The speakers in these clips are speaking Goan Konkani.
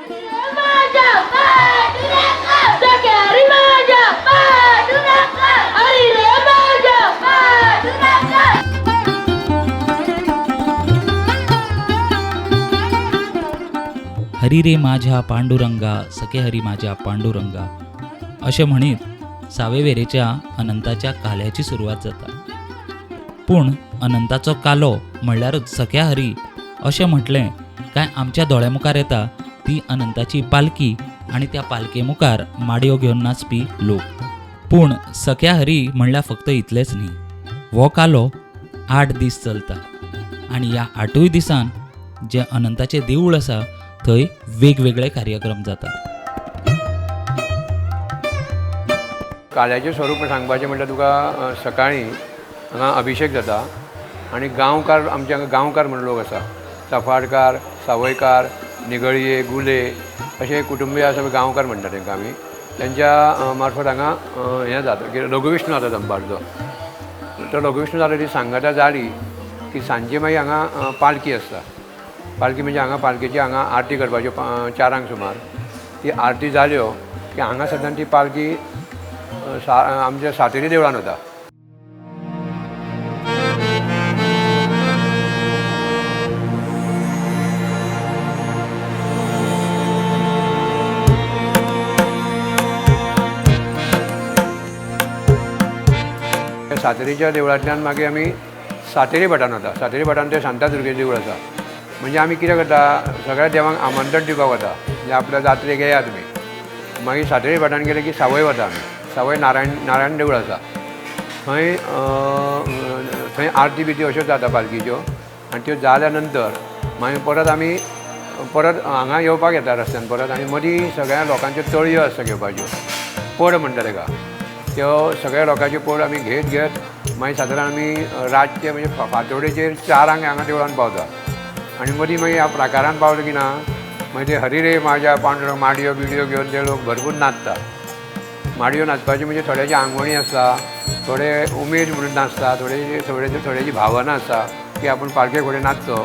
हरी रे माझ्या पांडुरंगा सखे हरी माझ्या पांडुरंगा अशें म्हणीत सावयवेरेच्या अनंताच्या काल्याची सुरवात जाता. पूण अनंताचो कालो म्हणल्यारूच सख्या हरी अशें म्हटलें काय आमच्या दोळ्या मुखार येता ती अनंताची पालखी आनी त्या पालखे मुखार माडयो घेवन नाचपी लोक. पूण सख्या हरी म्हणल्यार फक्त इतलेंच न्ही, हो कालो 8 दीस चलता आनी ह्या 8 दिसान जें अनंताचें देवूळ आसा थंय वेगवेगळे कार्यक्रम जातात. काल्याचें स्वरूप सांगपाचें म्हटल्यार तुका सकाळीं हांगा अभिशेक जाता आनी गांवकार, आमचे हांगा गांवकार म्हणून लोक आसा, चाफाडकार, सावयकार, निगळये, गुले अशे कुटुंबीय आसा, गांवकार म्हणटा तांकां आमी. तेंच्या मार्फत हांगा हें जाता की रघुविष्णू जाता दनपारचो. तो रघुविष्णू जालो ती सांगाता जाली की सांजे मागीर हांगा पालखी आसता. पालखी म्हणजे हांगा पालखेची हांगा आरती करपाच्यो 4 सुमार. ती आरती जाल्यो की हांगा सद्दां ती पालखी आमच्या सातेरी देवळान वता. सातेरीच्या देवळांतल्यान मागीर आमी सातेरी भटान वता. सातेरी भटान तें शांतादुर्गेचें देवूळ आसा. म्हणजे आमी कितें करता, सगळ्या देवांक आमंत्रण दिवपाक वता, म्हणजे आपल्या जात्रेक येया तुमी. मागीर सातेरी भटान गेले की सावय वता आमी. सावय नारायण देवूळ आसा, थंय थंय आरती बिरती अश्यो जाता पालखीच्यो. आनी त्यो जाल्या नंतर मागीर परत आमी परत हांगा येवपाक येता रस्त्यान परत. आनी मदीं सगळ्या लोकांच्यो तळयो आसता घेवपाच्यो, पड म्हणटा ताका, त्यो सगळ्या लोकांच्यो पड आमी घेत घेत मागीर सादारण आमी रातचे म्हणजे फांतोडेचेर 4 हांगा देवळान पावता. आनी मदीं मागीर ह्या प्राकारान पावलो की ना मागीर ते हरी रे माझ्या पांडुरंग माडयो बिडयो घेवन ते लोक भरपूर नाचता. माडयो नाचपाची म्हणजे थोड्याची आंगवणी आसता, थोडे उमेद म्हणून नाचता, थोडे थोडे थोड्याची भावना आसता की आपूण पालखे फुडें नाचचो,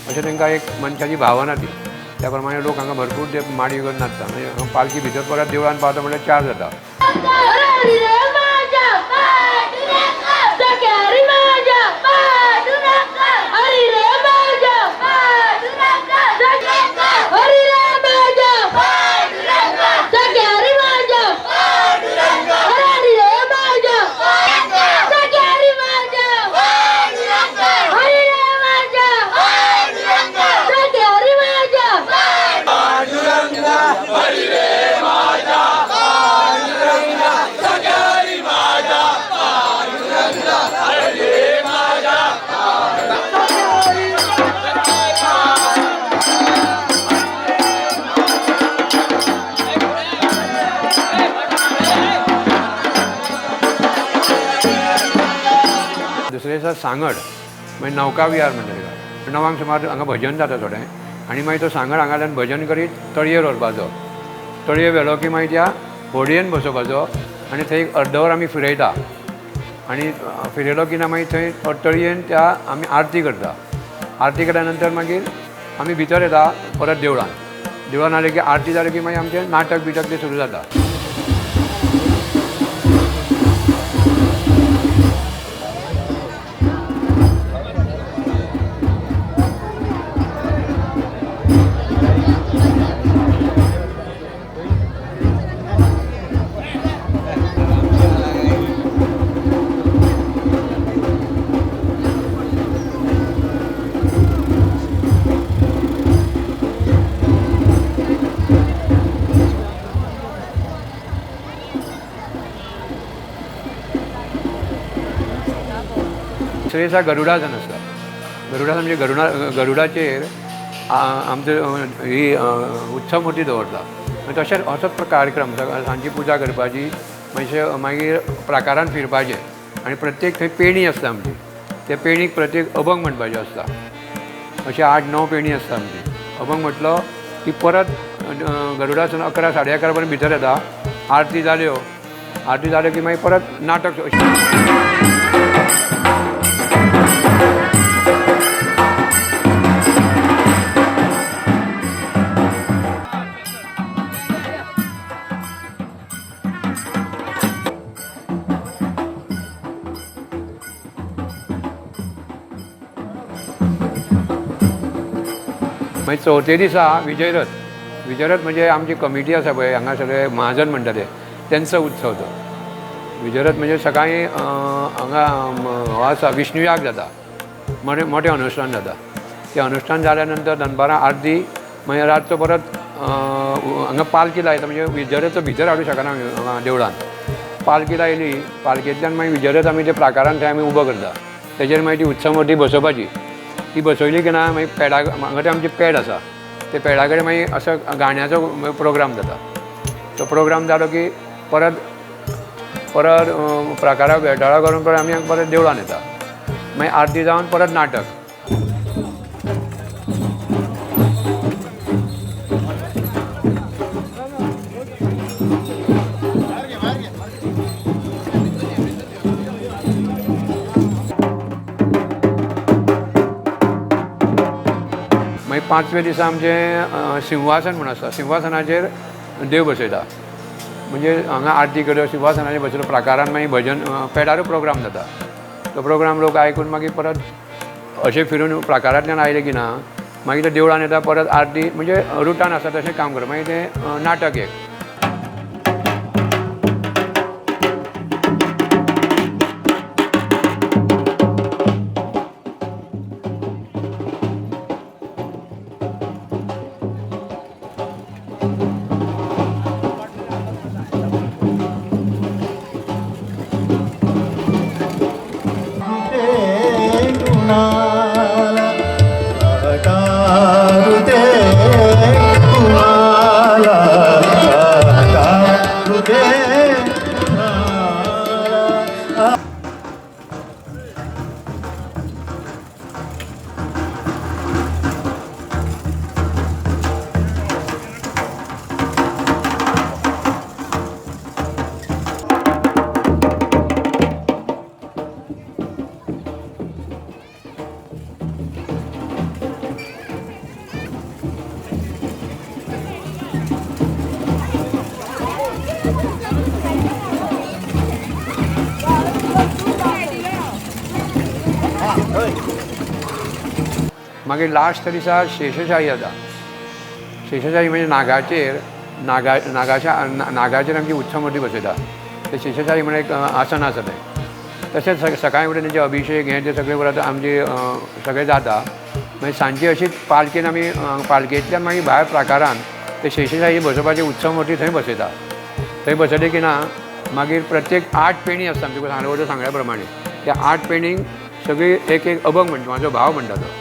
अशें तांकां एक मनशाची भावना ती. त्या प्रमाणे लोक हांगा भरपूर ते माडयो घेवन नाचता. म्हणजे पालखी भितर परत देवळान पावता म्हणल्यार 4 जाता. दुसरें दिसा सांगड, मागीर नौका विहार म्हणटा ताका. 9 सुमार हांगा भजन जाता थोडें आनी मागीर तो सांगड हांगाल्यान भजन करीत तळयेर व्हरपाचो. तळयेर व्हेलो की मागीर त्या होडयेन बसोवपाचो आनी थंय एक अर्दवर आमी फिरयता. आनी फिरयलो की ना मागीर थंय तळयेन त्या आमी आरती करता. आरती केल्या नंतर मागीर आमी भितर येता परत देवळान. देवळान आयले की आरती जाली की मागीर आमचें नाटक बिटक तें सुरू जाता. दुसरे दिसा गरुडासन आसता. गरुडासन म्हणजे गरुडाचेर आमचो ही उत्सव मूर्ती दवरता. तशेंच असोच कार्यक्रम, सांजची पुजा करपाची, मातशें मागीर प्राकारान फिरपाचें. आनी प्रत्येक थंय पेणी आसता आमची, त्या पेणीक प्रत्येक अभंग म्हणपाचें आसता. अशें 8-9 पेणी आसता आमची. अभंग म्हटलो की परत गरुडासन 11 11:30 पर्यंत भितर येता. आरती जाल्यो, आरती जाल्यो की मागीर परत नाटक. मागीर चवथे दिसा विजयरथ. विजयरथ म्हणजे आमची कमिटी आसा पळय हांगा सगळे महाजन म्हणटा ते, तेंचो उत्सव तो विजयरथ. म्हणजे सकाळीं हांगा हो आसा विष्णुयाग जाता, मोठें मोठें अनुश्ठान जाता. तें अनुश्ठान जाल्या नंतर दनपारां आरती, मागीर रातचो परत हांगा पालकी लायता. म्हणजे विजयरथ भितर हाडूंक शकना आमी हांगा देवळान, पालकी लायली, पालकेंतल्यान मागीर विजयरथ आमी ते प्राकारान थंय आमी उबो करता. तेजेर मागीर ती उत्सव मूर्ती बसोवपाची. ती बसयली की ना मागीर पेडा, हांगा ते आमचे पेड आसा, ते पेडा कडेन मागीर असो गाण्याचो प्रोग्राम जाता. तो प्रोग्राम जालो की परत परत प्राकारा बेटाळा करून परत आमी परत देवळान येता. मागीर आरती जावन परत नाटक. मागीर पांचव्या दिसा आमचें सिंहासन म्हूण आसता. सिंहासनाचेर देव बसयता. म्हणजे हांगा आरती करता, सिंहासनाचेर बसयता प्राकारान. मागीर भजन पेडारूय प्रोग्राम जाता. तो प्रोग्राम लोक आयकून मागीर परत अशें फिरून प्राकारांतल्यान आयले की ना मागीर ते देवळान येता, परत आरती म्हणजे रुटान आसा तशें काम करता. मागीर तें नाटक एक. मागीर लास्ट दिसा शेषशाही जाता. शेषशाही म्हणजे नागाचेर नागा नागाच्या नागाचेर आमची उत्सव मूर्ती बसयता. ते शेषशाही म्हणजे एक आसन आसा तें. तशेंच सकाळीं उठून तेंचे अभिशेक हें तें सगळें परत आमचे सगळें जाता. मागीर सांजची अशीच पालकेन आमी पालकेंतल्यान मागीर भायर प्राकारान ते शेषशाही बसोवपाची उत्सव मूर्ती थंय बसयता. थंय बसयली की ना मागीर प्रत्येक 8 पेणी आसता आमचे सांगले वयल्या सांगल्या प्रमाणे. त्या 8 पेणींक सगळी एक एक अभंग म्हणटा, म्हाजो भाव म्हणटा तो.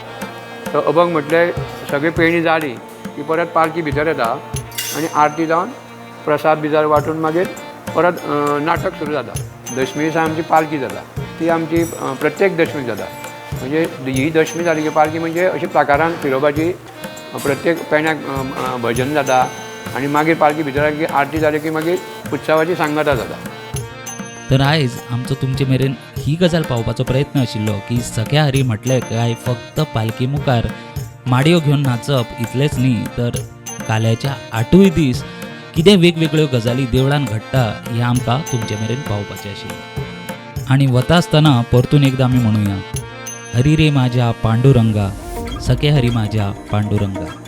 तो अभंग म्हटल्यार सगळी पेणी जाली की परत पालकी भितर येता आनी आरती जावन प्रसाद बिसाद वांटून मागीर परत नाटक सुरू जाता. दशमी दिसा आमची पालकी जाता. ती आमची प्रत्येक दशमी जाता. म्हणजे ही दशमी जाली की पालकी म्हणजे अशी प्राकारान फिरोवपाची, प्रत्येक पेण्याक भजन जाता आनी मागीर पालकी भितर आयली की आरती जाली की मागीर उत्सवाची सांगता जाता. तर आयज आमचो तुमचे मेरेन ही गजाल पावपाचो प्रयत्न आशिल्लो की सख्या हरी म्हटलें काय फक्त पालकी मुखार माडयो घेवन नाचप इतलेंच न्ही, तर काल्याच्या 8 दीस कितें वेगवेगळ्यो गजाली देवळान घडटा हें आमकां तुमचे मेरेन पावपाचें आशिल्लें. आनी वता आसतना परतून एकदां आमी म्हणुया, हरी रे माझ्या पांडुरंगा, सखे हरी माझ्या पांडुरंगा.